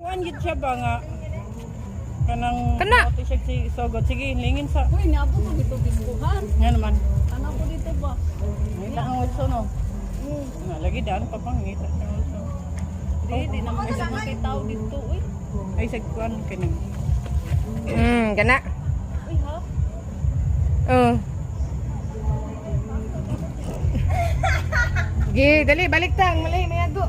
Kuan gid siya ba nga kanang Kana. Ate siya si sogod. Sige, lingin sa. Uy, niabot ko dito biskuhan. Nga naman. Ano ko dito ba? Ngita ang Wilson, no. Nga lagi daan pa pang ngita sa Wilson. Di, di naman sa makitaw dito, uy. Ay sa kuan kining. Kana. Uy, ha? Oh. Gi, dali balik ta, ang malay may ago.